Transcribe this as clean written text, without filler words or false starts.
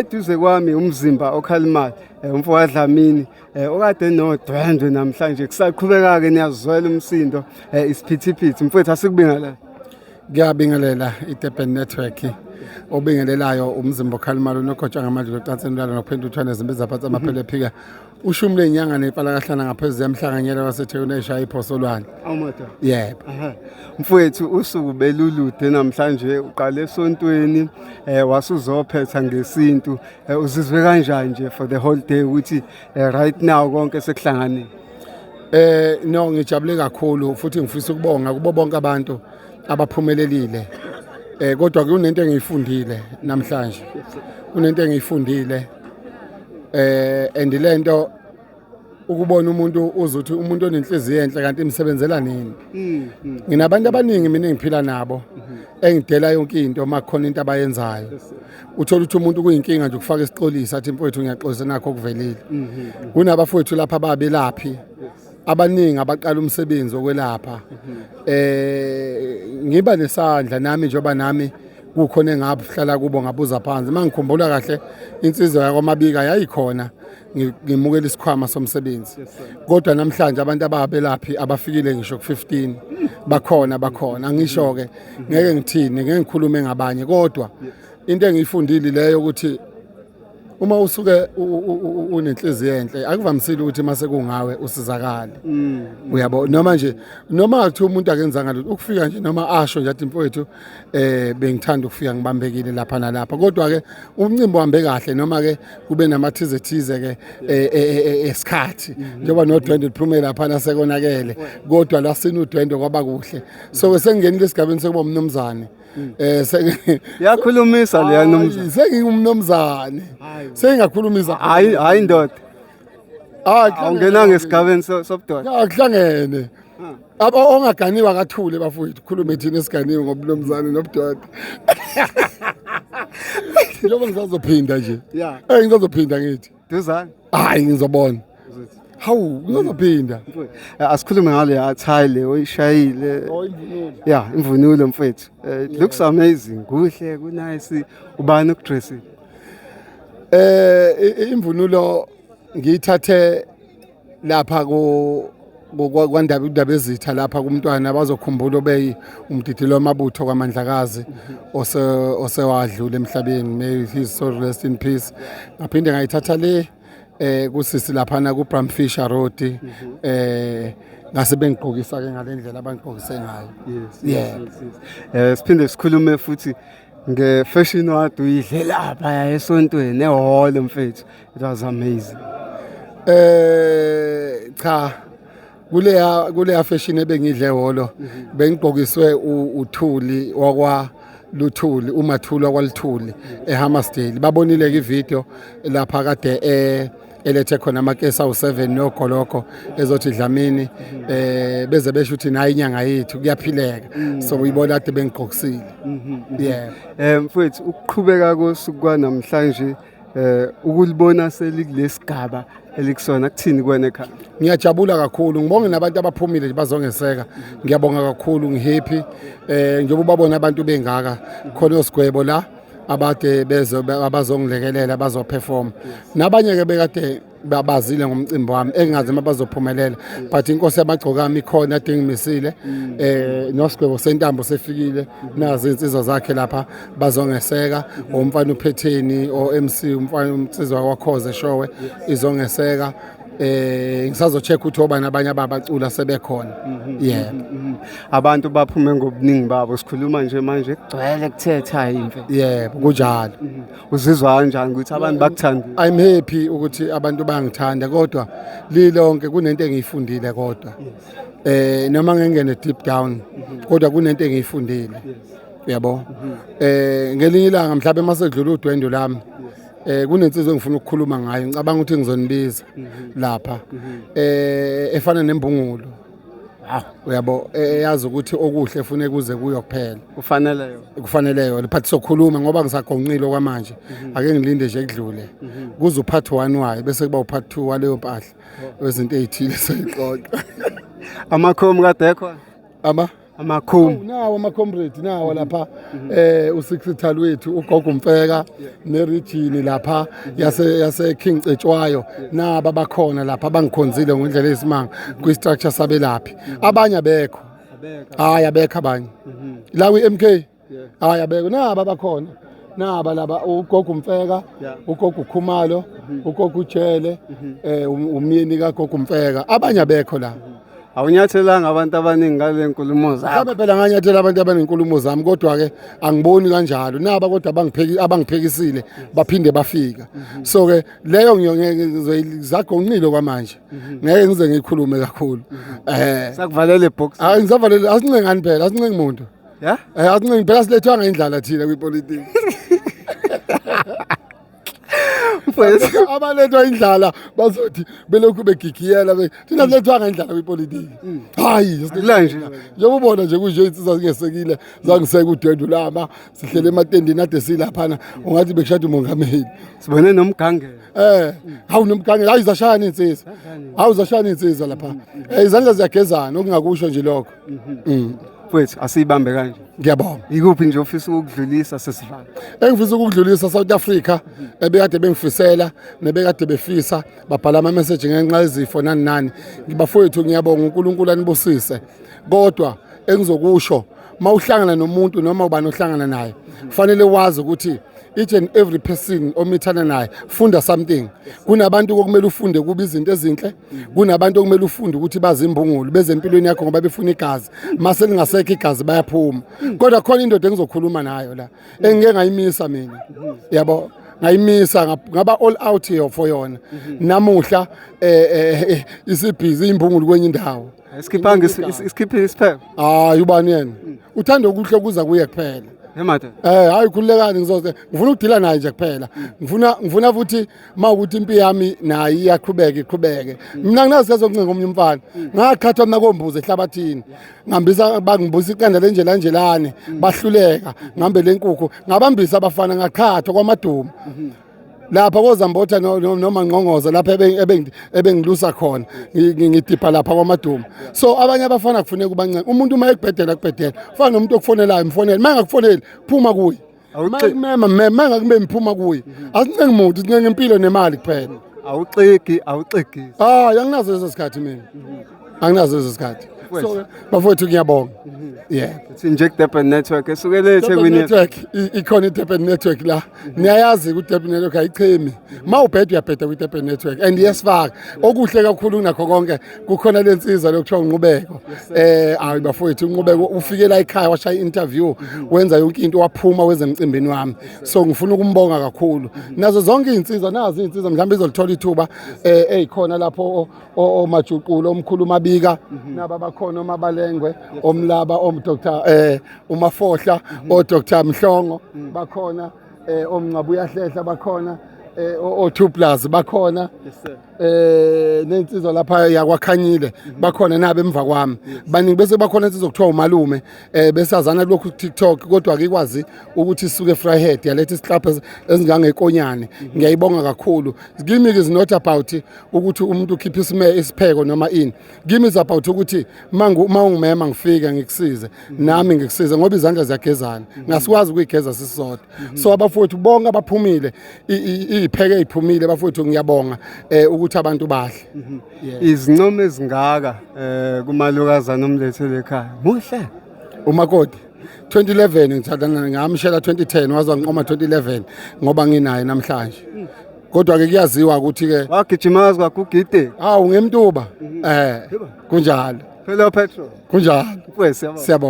Eduze kwami umzimba okhalimayo umfo kaDlamini okade nodwendwe namhlanje kusaqhubeka-ke niyazizwela umsindo isiphithiphithi mfowethu asikubingelela. Kuyabingelela iDurban Network obingelelayo umzimba okhalimayo nogotshwa ngamandla locansini lalo nokuphendula uthwane zimbiza phansi amaphele ephika ushumi lenyanga nepalakahlana ngaphezulu yamhlanganyela waseThekwini eshaya iphosolwane. Awumadoda. Yebo. Mfowethu usuku belulude namhlanje uqale esontweni wasuzophetha ngesintu uzizwe kanjani nje for the whole day ukuthi right now konke sekuhlanganile? No, ngijabule kakhulu futhi ngifisa ukubonga kubo bonke abantu abaphumelelile. Kodwa kunento engiyifundile namhlanje. Kunento engiyifundile. And lento ukubona umuntu uzuthi umuntu onenhliziyo enhle kanti imsebenzela nini. Nginabantu abaningi mina engiphila nabo engidela yonke into makukhona into abayenzayo. Uthola ukuthi umuntu kuyinkinga nje ukufaka isixolisa athi mfowethu ngiyaxolisa nakho okuvelile. Kunabafowethu lapha ababelaphi abaningi abaqala umsebenzi wokwelapha. Ngiba nesandla nami njengoba nami kukhona engahlala kubo ngabuza phansi. Mangikhumbula kahle insizwa yakwaMabika yayikhona ngimukela isikhwama somsebenzi. Kodwa namhlanje abantu ababelaphi abafikile ngisho ku15 bakhona angisho ke ngeke ngithini ngeke ngikhulume ngabanye kodwa into engiyifundile leyo ukuthi uma usuke unenhliziyo enhle akuvamisile ukuthi mase kungawe usizakale. Uyabo noma nje noma kuthiwa umuntu akenzanga lutho ukufika nje noma asho nje athi mfowethu bengithanda ukufika ngibambekile lapha nalapha kodwa ke umcimbi uhambe kahle noma ke kube namathize thize ke esikhathi njengoba nodwendwe liphume lapha nasekonakele kodwa lasina udwendwe kwaba kuhle so sengingenile esigabeni sekuba umnumzane Yakhulumisa leya nomzane. Sengingumnumzane sengingakhulumisa. Hayi hayi ndoda. Awungenanga esigabeni sobudoda. Akuhlangene. Abo ongaganiwa akathule bafowethu khulume thina esiganiwe ngobulomzane nobudoda. Njengoba ngisazophinda nje. Ngizophinda ngithi. Duzane. Hayi ngizobona. Hawu ngizophinda. Asikhulume ngale attire le oyishayile. Yeah, imvunulo mfethu. It looks amazing. Kuhle, kunice. Ubani ukudressile? Imvunulo ngiyithathe lapha ku kwandaba indaba ezitha lapha kumntwana bazokhumbula obeyi umdidilo wamabutho kwaMandlakazi osewadlula emhlabeni, may his soul rest in peace. Ngaphinde ngayithatha le kusisi laphana ku Bram Fischer Road ngase bengigqokisa ke ngalendlela abangigqokise ngayo. Yes. Siphinde sikhulume futhi nge fashion wadi uyidle lapha esontweni ehall mfethu. It was amazing. Cha kuleya fashion ebengidle ehholo bengigqokiswe uThuli wakwa Luthuli uMathuli wakwaLuthuli eHammersdale. Babonile ke ivideo lapha kade elethe khona amakesi awu7 nogoloko ezothi Dlamini beze besho ukuthi nayi inyanga yethu kuyaphileka so uyibona kade bengigqokisile. Yeah. Mfowethu ukuqhubeka kosuku kwanamhlanje ukulibona selikulesigaba elikusona kuthini kuwena ekhaya? Ngiyajabula kakhulu ngibonge nabantu abaphumile nje bazongeseka. Ngiyabonga kakhulu ngihappy njengoba ubabona abantu bengaka khona osigwebo la abade bezo abazongilekelela bazoperform nabanye ke bekade babazile ngomcimbi wami engingazi uma bazophumelela but inkosi yamagcokama ikhona ade ngimisile nosigwebo sentambo sefikile nazi insizwa zakhe lapha bazongeseka umfana uphetheni o MC umfana umsizwa wakhoze showe izongeseka ngisazocheck ukuthi obani abanye ababacula sebekhona. Yeah. Abantu baphume ngobuningi babo sikhuluma nje manje kugcwele kuthetha imfe. Yebo kunjalo. Uzizwa kanjani ukuthi abantu bakuthanda? I'm happy ukuthi abantu bayangithanda kodwa lilonke kunento engiyifundile kodwa. Noma ngingene deep down kodwa kunento engiyifundile. Uyabo? Ngelinye ilanga mhlawumbe mase kudlula udwendwe lami kunensizwa engifuna ukukhuluma ngayo ngicabanga ukuthi ngizonibiza lapha efana nembungulu. Uyabo eyazi ukuthi okuhle ufune kuze kuyo kuphela. Kufanele yo. Kufanele yo liphathi sokhuluma ngoba ngisagonqile okwamanje. Ake ngilinde nje kudlule. Kuze upart 1 wayo bese kuba upart 2 waleyo mpahla. Wezinto ezithile seyixoxa. Amakhomu kade ekhona. Ama? Amakhumbi. Nawo ama-comrade nawo lapha, usecretary wethu ugogo Mfeka, neregion lapha yase King Cetshwayo, naba bakhona lapha bangikhonzile ngendlela eyisimanga kwi-structure sabelaphi. Abanye abekho. Hayi, abekho abanye la kwi-MK. Hayi, abekho. Naba bakhona, naba laba, ugogo Mfeka, ugogo Khumalo, ugogo Ujele, umyeni kagogo Mfeka. Abanye abekho la. Awunyathelanga abantu abaningi ngale nkulumo zakho. Mhlawumbe phela nganyathela abantu abanenkulumo zami, kodwa-ke angiboni kanjalo. Naba kodwa abangiphekisile baphinde bafika. So-ke leyo ngizoyizagonqile kwamanje, ngeke ngize ngiyikhulume kakhulu. Sakuvalela ebox. Hayi, ngisavalele. Asincengani phela, asincengi muntu. Asincengi phela, silethwanga indlala thina kwipolitiki. Mfowethu. Abalethwa indlala bazothi belokhu begigiyela, thina silethwanga indlala kwipolitiki, hayi. Akula nje. Njengoba ubona nje kunje, insizwa zingesekile, zangiseka udwendwe lama, sihlele ematendeni ade silaphana, ungathi bekushada umongameli. Sibone nomgangela. Hawu, nomgangela, hayi, zashayana insizwa, hawu, zashayana insizwa lapha. Izandla ziyagezana, okungakusho nje lokho. Mfowethu, asiyibambe kanje. Ngiyabonga. Ikuphi nje ofisa ukudlulisa sesivala? Engifisa ukudlulisa, South Africa, ebekade bengifisela nebekade befisa, babhala ama message ngenxa yezifo nani nani, ngibafowethu, ngiyabonga, uNkulunkulu anibusise. Kodwa engizokusho, mawuhlangana nomuntu noma ubani ohlangana naye, kufanele wazi ukuthi each and every person omithana naye, funda something. Kunabantu okumele ufunde kuba izinto ezinhle, kunabantu okumele ufunde ukuthi bazi imbungulu bezempilweni yakho ngoba befuna igazi, mase lingasekho igazi bayaphuma. Kodwa khona indoda engizokhuluma nayo la engike ngayimisa mina, yabo, ngayimisa ngaba all out here for yona. Namuhla isibhizi imbungulu kwenye indawo. Isikhipanga, isikhiphe isiphepho. Hayi, ubani yena uthanda okuhle kuza kuye kuphela. Hey madoda. Hayi, khululekani, ngizoze ngifuna ukudila naye nje kuphela. Ngifuna futhi mawukuthi impi yami naye iyaqhubeka, iqhubeke. Mina nginazi kazokuncenga omunye umfana. Ngaqhathwa mina kombuzo ehlabathini. Ngihambisa, bangibusa iqanda lenjela njelane, bahluleka. Ngihambe lenkukhu, ngabambisa abafana, ngaqhathwa kwaMadumo. Lapha koZambotha noma Ngqongoza lapha ebengilusa khona, ngidipha lapha kwaMadumo. So abanye abafana kufuneka ubancane. Umuntu uma ekubhedela kubhedela. Fana nomuntu okufonelayo, mfonele. Uma engakufoneli, phuma kuye. Mema mema, engakumemi, phuma kuye. Asincengi muntu, sincenga impilo nemali kuphela. Awuxegi, awuxegisi. Hayi, anginazo leso sikhathi mina, anginazo leso sikhathi. So bafowethu, ngiyabonga, yeah. Sithi nje ku-Durban Network esukele eThekwini. Network, ikhona i-Durban Network la, niyayazi ku-Durban Network ayichemi. Ma ubheda, uyabheda kwi-Durban Network and iyasifaka okuhle kakhulu. Kunakho konke, kukhona le nsizwa lokuthiwa uNqubeko. Hayi bafowethu, uNqubeko ufike la ekhaya, washaya i-interview, wenza yonke into, waphuma weza emcimbini wami. So ngifuna ukumbonga kakhulu nazo zonke iy'nsizwa, nazo iy'nsizwa mhlawumbe izolithola ithuba, ey'khona lapho, omajuqulo, omkhulu Mabika, naba bakhona, omabalengwe, omlaba, om Dr uMafohla, o Dr Mhlongo bakhona, omngcabu uyahlehla bakhona, o 2 plus bakhona, nensizwa lapha yakwakhanyile bakhona, nabo emva kwami baningi. Bese bakhona insizwa kuthiwa umalume, besazana kulokhu TikTok, kodwa akikwazi ukuthi isuke Vryheid yaletha isiklapha ezingangekonyane. Ngiyayibonga kakhulu. Kimi is not about ukuthi umuntu ukhipha isime isipheko noma ini. Kimi is about ukuthi mangu mawungimema ngifike ngikusize, nami ngikusize, ngoba izandla ziyagezana, ngasikwazi ukuyigeza sisodwa. So abafowethu bonke abaphumile, izipheke eziphumile, bafowethu, ngiyabonga ukuthi abantu bahle. Izincomo ezingaka kumalukazana omlethele ekhaya. Muhle. Umakoti 2011 ngithandana, ngamshela 2010, waze wanqoma 2011 ngoba nginaye namhlanje. Kodwa ke kuyaziwa ukuthi ke Wagijima waze kwagugide. Hawu, ngemtuba, kunjalo. Phela petrol. Kunjalo. Mfowethu, siyabonga. Siyabonga.